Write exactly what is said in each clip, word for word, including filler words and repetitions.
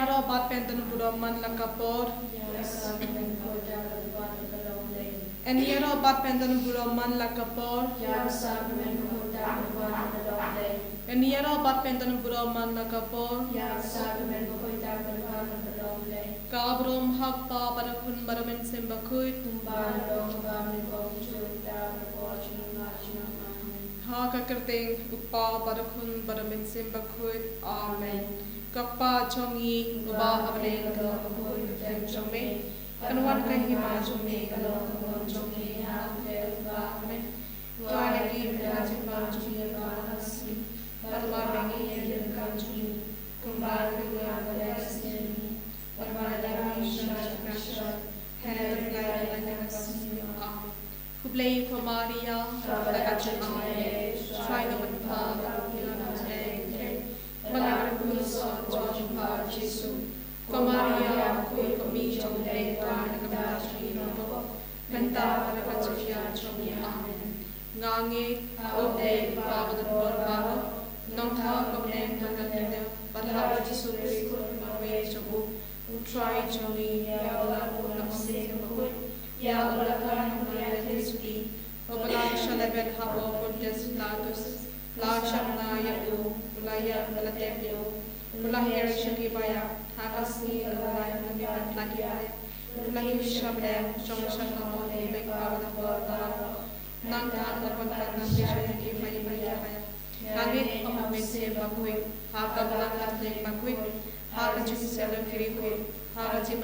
Ïaroh bad pyndonkam burom man la ka por. Yn ïaroh bad pyndonkam burom man la ka por. Yn ïaroh bad pyndonkam burom man la ka por. Ka burom ha u Kpa bad u Khun bad u Mynsiem Bakhuid. Ha ka kyrteng u Kpa bad u Khun bad u Mynsiem Bakhuid. Amen. Ko Kpa jong ngi uba ha bneng, ka long ka burom jong me. Kan wan ka hima jong me, ka long ka mon jong me ha bneng uba ha bneng. To ai ïa ngi mynta ka jingpang jong ngi kaba ar sngi. Bad marwei ïa ki ryngkat jong ngi kumba ngi ruh ngi ïa ki ryngkat jong ngi. Bad wat ïa ngi sha ka jingpang, hynrei to pynlait ïa ngi na ka sngi. Amen. Khublei ko Maria, kaba la ka jingaiei, Trai ka don bad pha, ïa phi ka long ka bynta, bad la ka bynta ka jong pha u Jisu. Ko Maria, ko i kmie jong U Blei, to ai ka bynta jong ngi kiba pop, mynta bad ha ka jingïap jong ngi. Amen. Nga ngeit ha U Blei Kpa badonbor baroh, Nongthaw ha bneng bad ha ka lynti, bad ha U Jisu Khrist u Khun marwei jong u, U Trai jong ngi, ïa u la bun na u Mynsiem Bakhuid, ïa u la kha na ka Maria Theisotti, u la shah lehbeiñ hapoh u Pontius Pilatus, la shah bna ïa u, u la ïap, u la tep ïa u, u la hiar sha ki baïap, ha ka sngi kaba lai, u la mih bad la ki baïap, u la kiew sha bneng, u shong sha ka mut U Blei Kpa badonbor baroh. Nangta un wan ban pynmynjur ïa ki baïap, baïap. Nga ngeit ha u Mynsiem Bakhuid, ha ka Balang Katholik bakhuid, ha ka jingïaseng ïa ki riewkhuid, ha ka jingim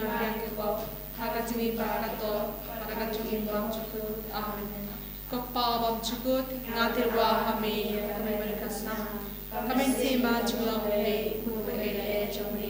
baroh, ha ka jingim baroh, ha ka jingim bymjukut. Amen. Ko Kpa bymjukut, nga tyrwa ha me ïa ka bynta ka snam. Ka mynsiem bad jinglong U Blei, U Kpa badonbor jong me,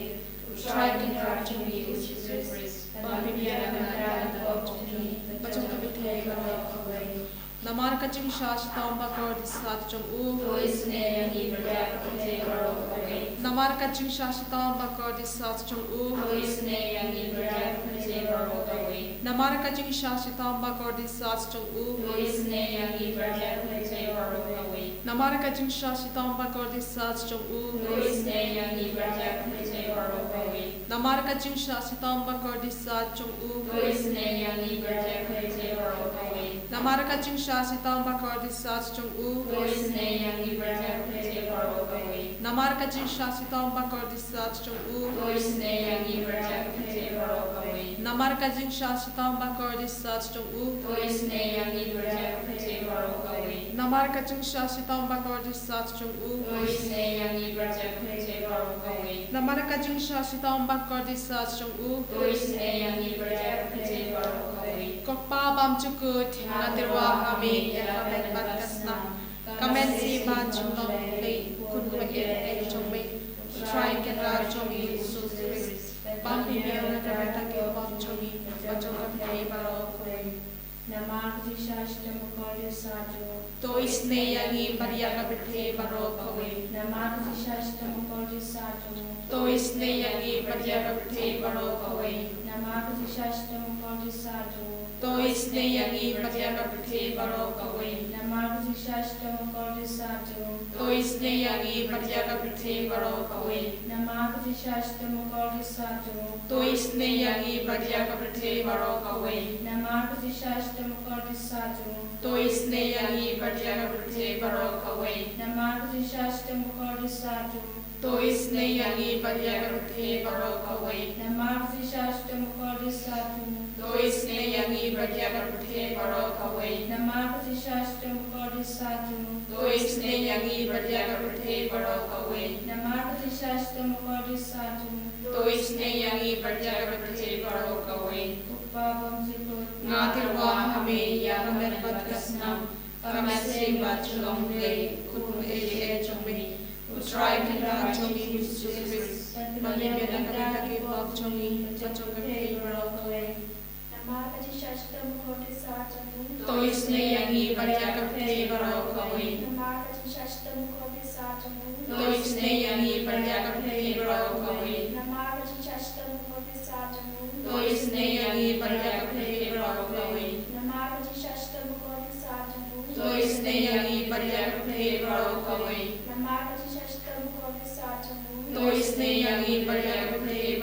U Trai Kynrad jong me U Jisu Khrist. Ban pynbiang ïa ka bynta ka pop jong ngi bad jong ka pyrthei baroh kawei. Namar ka jingshah shitom bakordit sat jong u. To isynei ïa ngi bad ïa ka pyrthei baroh kawei. Namar ka jingshah shitom bakordit sat jong u. To isynei ïa ngi bad ïa ka pyrthei baroh kawei. Namar ka jingshah shitom bakordit sat jong u. To isynei ïa ngi bad ïa ka pyrthei baroh kawei. Namar ka jingshah shitom bakordit sat jong u. To isynei ïa ngi bad ïa ka pyrthei baroh kawei. Namar ka jingshah shitom bakordit sat jong u. To isynei ïa ngi bad ïa ka pyrthei baroh kawei. Namar ka jingshah shitom bakordit sat jong u. To isynei ïa ngi bad ïa ka pyrthei baroh kawei. Namar ka jingshah shitom bakordit sat jong u. To isynei ïa ngi bad ïa ka pyrthei baroh kawei. Namar ka jingshah shitom bakordit sat jong u. To isynei ïa ngi bad ïa ka pyrthei baroh kawei. Namar ka jingshah shitom bakordit sat jong u. To isynei ïa ngi bad ïa ka pyrthei baroh kawei. Namar ka jingshah shitom bakordit sat jong u. To isynei ïa ngi bad ïa ka pyrthei baroh kawei. Ko Kpa bymjukut, nga tyrwa ha me ïa ka met bad ka snam. Ka mynsiem bad jinglong U Blei, U Khun badonbor jong me, U Trai Kynrad jong me U Jisu Khrist. Ban pynbiang ïa ka bynta ka pop jong ngi bad jong ka pyrthei baroh kawei. Namar ka jingshah shitom bakordit sat jong u. To isynei ïa ngi bad ïa ka pyrthei baroh kawei. Namar ka jingshah shitom bakordit sat jong u. To isynei ïa ngi bad ïa ka pyrthei baroh kawei. Namar ka jingshah shitom bakordit sat jong u. To isynei ïa ngi bad ïa ka pyrthei baroh kawei. Namar ka jingshah shitom bakordit sat jong u. To isynei ïa ngi bad ïa ka pyrthei baroh kawei. Namar ka jingshah shitom bakordit sat jong u. To isynei ïa ngi bad ïa ka pyrthei baroh kawei. Namar ka jingshah shitom bakordit sat jong u. To isynei ïa ngi bad ïa ka pyrthei baroh kawei. Namar ka jingshah shitom bakordit sat jong u. To isynei ïa ngi bad ïa ka pyrthei baroh kawei. Namar ka jingshah shitom bakordit sat jong u. To isynei ïa ngi bad ïa ka pyrthei baroh kawei. Namar ka jingshah shitom bakordit sat jong u. To isynei ïa ngi bad ïa ka pyrthei baroh kawei. Namar ka jingshah shitom bakordit sat jong u. To isynei ïa ngi bad ïa ka pyrthei baroh kawei. Ko Kpa bymjukut. Nga tyrwa ha me ïa ka met bad ka snam. Ka mynsiem bad jinglong U Blei, U Khun badonbor jong me, U Trai Kynrad jong me U Jisu Khrist. Ban pynbiang ïa ka bynta ka pop jong ngi bad jong ka pyrthei baroh kawei. Namar ka jingshah shitom bakordit sat jong u. To isynei ïa ngi bad ïa ka pyrthei baroh kawei. Namar ka jingshah shitom bakordit sat jong u. To isynei ïa ngi bad ïa ka pyrthei baroh kawei. Namar ka jingshah shitom bakordit sat jong u. To isynei ïa ngi bad ïa ka pyrthei baroh kawei. Namar ka jingshah shitom bakordit sat jong u. To isynei ïa ngi bad ïa ka pyrthei baroh kawei. Namar ka jingshah shitom bakordit sat jong u. To isynei ïa ngi bad ïa ka pyrthei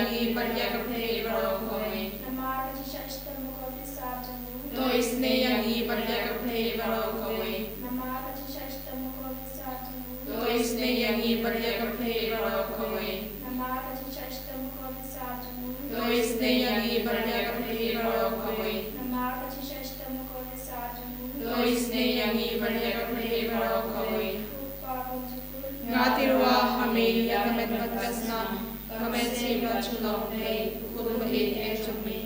Ïa ngi bad ïa ka pyrthei baroh kawei. Namar ka jingshah shitom bakordit sah jong u. To isynei ïa ngi bad ïa ka pyrthei baroh kawei. Namar ka jingshah shitom bakordit sah jong u. To isynei ïa ngi bad ïa ka pyrthei baroh kawei. Namar ka jingshah shitom bakordit sah jong u. To isynei ïa ngi bad ïa ka pyrthei baroh kawei. Namar ka jingshah shitom bakordit sah jong u. To isynei ïa ngi bad ïa ka pyrthei baroh kawei. Ko Pa bymjukut. Nga tyrwa ha me ïa ka met bad ka snam, ka mynsiem bad ka jinglong Blei, u Khun ba ïeit eh jong me,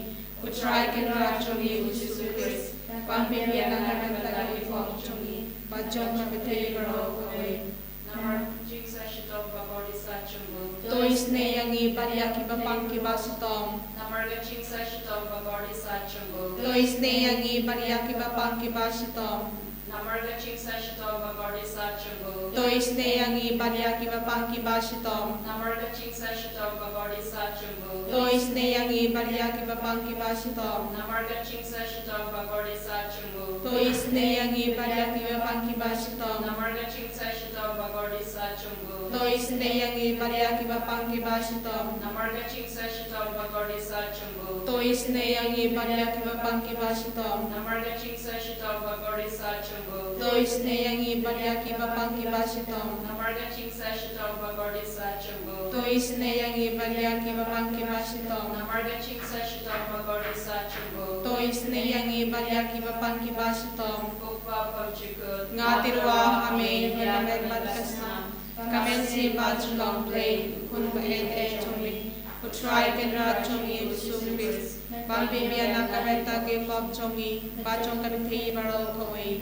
u Trai Kynrad jong ngi u Jisu Khrist, ban pynbiang na ka bynta ki pop jong ngi bad jong ka pyrthei baroh kawei. Namar ka jingshah shitom bakordit sah jong u. To isynei ïa ngi bad ïa kiba pang kiba shitom. Namar ka jingshah shitom bakordit sah jong u. To isynei ïa ngi bad ïa kiba pang kiba shitom. Namar ka jingshah shitom bakordit sah jong u. To isynei ïa ngi bad ïa kiba pang kiba shitom. Namar ka jingshah shitom bakordit sah jong u. To isynei ïa ngi bad ïa kiba pang kiba shitom. Namar ka jingshah shitom bakordit sah jong u. To isynei ïa ngi bad ïa kiba pang kiba shitom. Namar ka jingshah shitom bakordit sah jong u. To isynei ïa ngi bad ïa kiba pang kiba shitom. Namar ka jingshah shitom bakordit sah jong u. To isynei ïa ngi bad ïa kiba pang kiba shitom. Namar ka jingshah shitom bakordit sah jong u. To isynei ïa ngi bad ïa kiba pang kiba shitom. Namar ka jingshah shitom bakordit sah jong u. To isynei ïa ngi bad ïa kiba pang kiba shitom. Namar ka jingshah shitom bakordit sah jong u. To isynei ïa ngi bad ïa kiba pang kiba shitom. Ko Pa bymjukut. Nga tyrwa ha me ïa ka met bad ka snam, ka mynsiem bad ka jinglong Blei, u Khun ba ïeit eh jong me, u Trai Kynrad jong ngi u Jisu Khrist, ban pynbiang na ka bynta ki pop jong ngi bad jong ka pyrthei baroh kawei.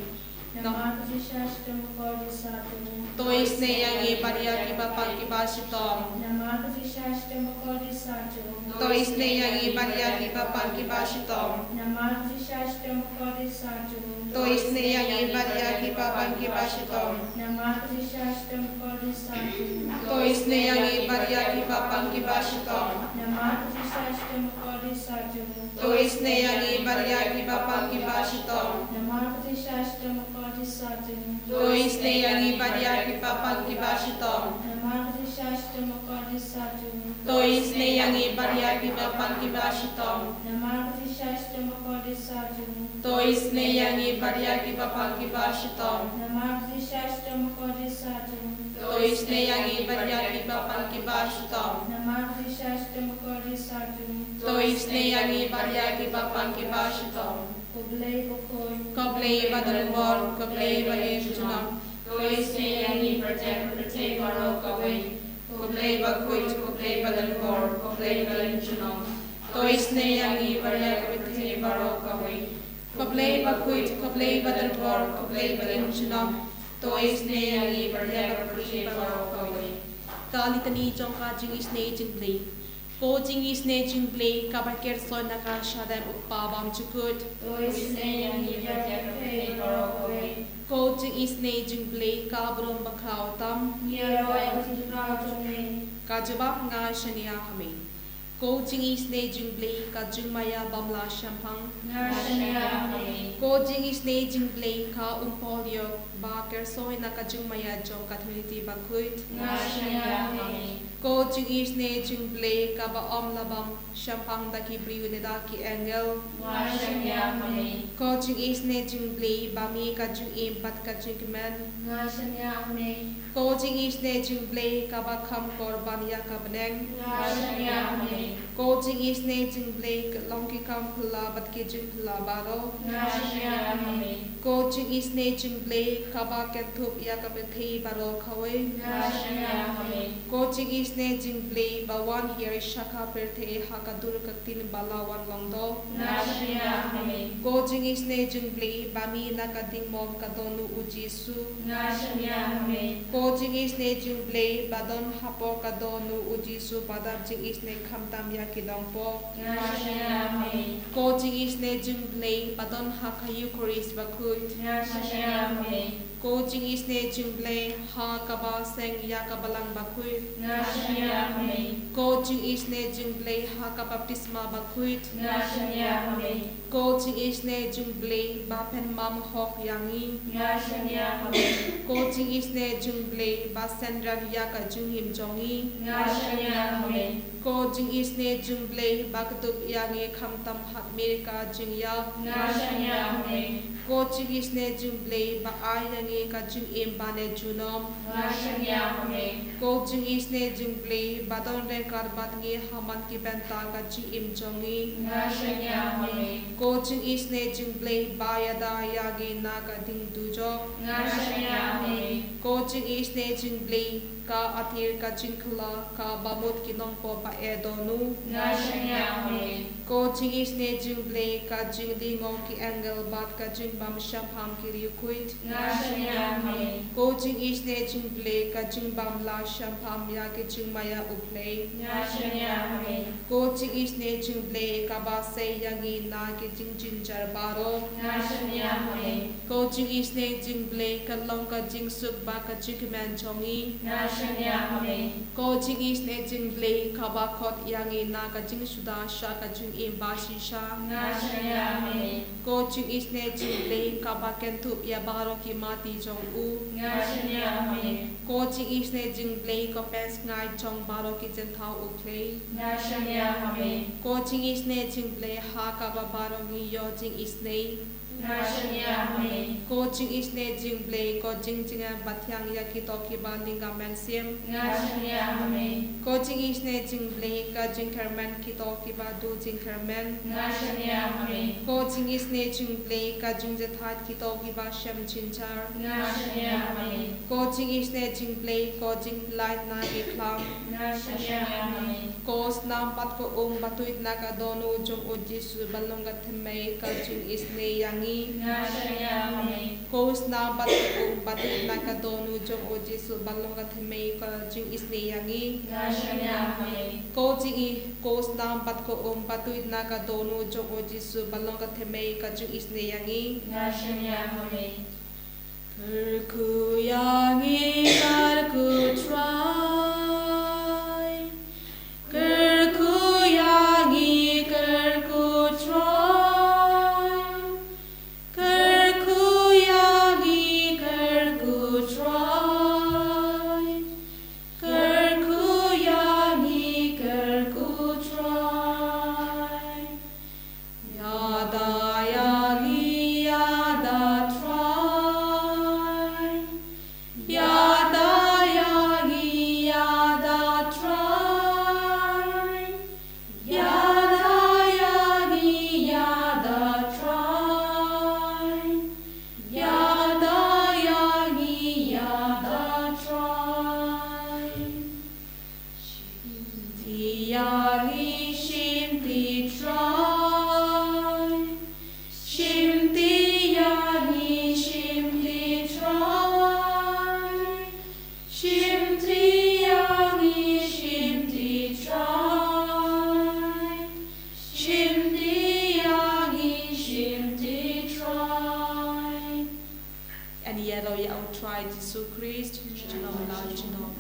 Namar ka jingshah shitom bakordit sah jong u. To isynei ïa ngi bad ïa kiba pang kiba shitom. Namar ka jingshah shitom bakordit sah jong u. To isynei ïa ngi bad ïa kiba pang kiba shitom. Namar ka jingshah shitom bakordit sah jong u. To isynei ïa ngi bad ïa kiba pang kiba shitom. Namar ka jingshah shitom bakordit sah jong u. To isynei ïa ngi bad ïa kiba pang kiba shitom. Namar ka jingshah shitom bakordit sah jong u. To isynei ïa ngi bad ïa kiba pang kiba shitom. Namar ka jingshah shitom bakordit sah jong u. To isynei ïa ngi bad ïa kiba pang kiba shitom. Namar ka jingshah shitom bakordit sah jong u. To isynei ïa ngi bad ïa kiba pang kiba shitom. Namar ka jingshah shitom bakordit sah jong u. To isynei ïa ngi bad ïa kiba pang kiba shitom. Namar ka jingshah shitom bakordit sah jong u. To isynei ïa ngi bad ïa kiba pang kiba shitom. Namar ka jingshah shitom bakordit sah jong u. To isynei ïa ngi bad ïa kiba pang kiba shitom. Ko Blei bakhuid. Ko Blei badonbor, ko Blei baïeit junom. To isynei ïa ngi bad ïa ka pyrthei baroh kawei. Ko Blei bakhuid, ko Blei badonbor, ko Blei baïeit junom. To isynei ïa ngi bad ïa ka pyrthei baroh kawei. Ko Blei bakhuid, ko Blei badonbor, ko Blei baïeit junom. To isynei ïa ngi bad ïa ka pyrthei baroh kawei. Ka litani jong ka jingisynei jong U Blei. Ko jingisynei jong U Blei kaba kyrshoi na ka shadem U Kpa bymjukut. To isynei ïa ngi bad ïa ka pyrthei baroh kawei. Ko jingisynei jong U Blei ka burom bakhraw tam. Ïaroh ïa ka jingbakhraw jong me. Ka jubab: Nga shaniah ha me. Ko jingisynei jong U Blei ka jingmaïa bym lah shemphang. Nga shaniah ha me. Ko jingisynei jong U Blei ka umphniang ba kyrshoi na ka jingmaïa jong ka Trinity bakhuid. Nga shaniah ha me. Ko jingisynei jong U Blei kaba ym lah bam shemphang da ki briew ne da ki angel. Nga shaniah ha me. Ko jingisynei jong U Blei ba mih ka jingim bad ka jingkmen. Nga shaniah ha me. Ko jingisynei jong U Blei kaba kham kor ban ïa ka bneng. Nga shaniah ha me. Ko jingisynei jong U Blei ka long ki kam phylla bad ki jingphylla baroh. Nga shaniah ha me. Ko jingisynei jong U Blei kaba kynthup ïa ka pyrthei baroh kawei. Nga shaniah ha me. Ko jingisynei jong U Blei ba wan hiar sha ka pyrthei ha ka dur ka ktien ba la wan long doh. Nga shaniah ha me. Ko jingisynei jong U Blei ba mih na ka diengmom ka dohnud U Jisu. Nga shaniah ha me. Ko jingisynei jong U Blei ba don hapoh ka dohnud U Jisu ba dap jingisynei khamtam ïa ki dongpop. Nga shaniah ha me. Ko jingisynei jong U Blei ba don ha ka Eukharist bakhuid. Nga shaniah ha me. Ko jingisynei jong U Blei ha kaba seng ïa ka balang bakhuid. Nga shaniah ha me. Ko jingisynei jong U Blei ha ka baptisma bakhuid. Nga shaniah ha me. Ko jingisynei jong U Blei ba pynmam hok ïa ngi. Nga shaniah ha me. Ko jingisynei jong U Blei ba synran ïa ka jingim jong ngi. Nga shaniah ha me. Ko jingisynei jong U Blei ba kdup ïa ngi khamtam ha khmat ka jingïap. Nga shaniah ha me. Ko jingisynei jong U Blei ba ai ïa ngi ka jingim ba ne junom. Nga shaniah ha me. Ko jingisynei jong U Blei ba don ryngkat bad ngi ha man ki bynta ka jingim jong ngi. Nga shaniah ha me. Ko jingisynei jong U Blei ba ïada ïa ngi na ka ding dujok. Nga shaniah ha me. Ko jingisynei jong U Blei ka athir ka jingkylla kaba mut ki nongpop ba e dohnud. Nga shaniah ha me. Ko jingisynei jong U Blei ka jinglyngngoh ki angel bad ka jingbym shempham ki riewkhuid. Nga shaniah ha me. Ko jingisynei jong U Blei ka jingbym lah shempham ïa ki jingmaïa U Blei. Nga shaniah ha me. Ko jingisynei jong U Blei kaba sei ïa ngi na ki jingjynjar baroh. Nga shaniah ha me. Ko jingisynei jong U Blei ka long ka jingsuk bad ka jingkmen jong ngi. Nga shaniah ha me. Ko jingisynei jong U Blei kaba khot ïa ngi na ka jingsuda sha ka jingim ba shisha. Nga shaniah ha me. Ko jingisynei jong U Blei kaba kynthup ïa baroh ki mati jong u. Nga shaniah ha me. Ko jingisynei jong U Blei ko pynsngew jong baroh ki jingthaw U Blei. Nga shaniah ha me. Ko jingisynei jong U Blei ha kaba baroh ngi ïoh jingisynei. Nga shaniah ha me. Ko jingisynei jong U Blei ko jingjngai ba thiang ïa kito kiba lynga mynsiem. Nga shaniah ha me. Ko jingisynei jong U Blei ka jingkyrmen kito kiba duh jingkyrmen. Nga shaniah ha me. Ko jingisynei jong U Blei ka jingjahthait kito kiba shem jynjar. Nga shaniah ha me. Ko jingisynei jong U Blei ko jinglait na ki khlam. Nga shaniah ha me. Ko snam bad ko um ba tuid na ka dohnud jong u Jisu ba long ka thymmei ka jingisynei ïa ngi. Nga shaniah ha me. Ko snam bad ko um ba tuid na ka dohnud jong u Jisu ba long ka thymmei ka jingisynei ïa ngi. Nga shaniah ha me. Ko jingi ko snam bad ko um ba tuid na ka dohnud jong u Jisu ba long ka thymmei ka jingisynei ïa ngi. Nga shaniah ha me. Kyrkhu ïa ngi, kyrkhu Trai. Kyrkhu ïa ngi, kyrkhu Trai. Kyrkhu ïa ngi, kyrkhu Trai. Kyrkhu ïa ngi, kyrkhu Trai. Ïada ïa ngi, ïada Trai. Ïada ïa ngi, ïada Trai. Ïada ïa ngi, ïada Trai. Ïada ïa ngi, ïada Trai. Shim ti ïa ngi, shim ti Trai. Shim ti ïa ngi, shim ti Trai. Shim ti ïa ngi, shim ti Trai. Shim ti ïa ngi, shim ti Trai. Ngan ïaroh ïa u Trai Jisu Khrist, junom la junom.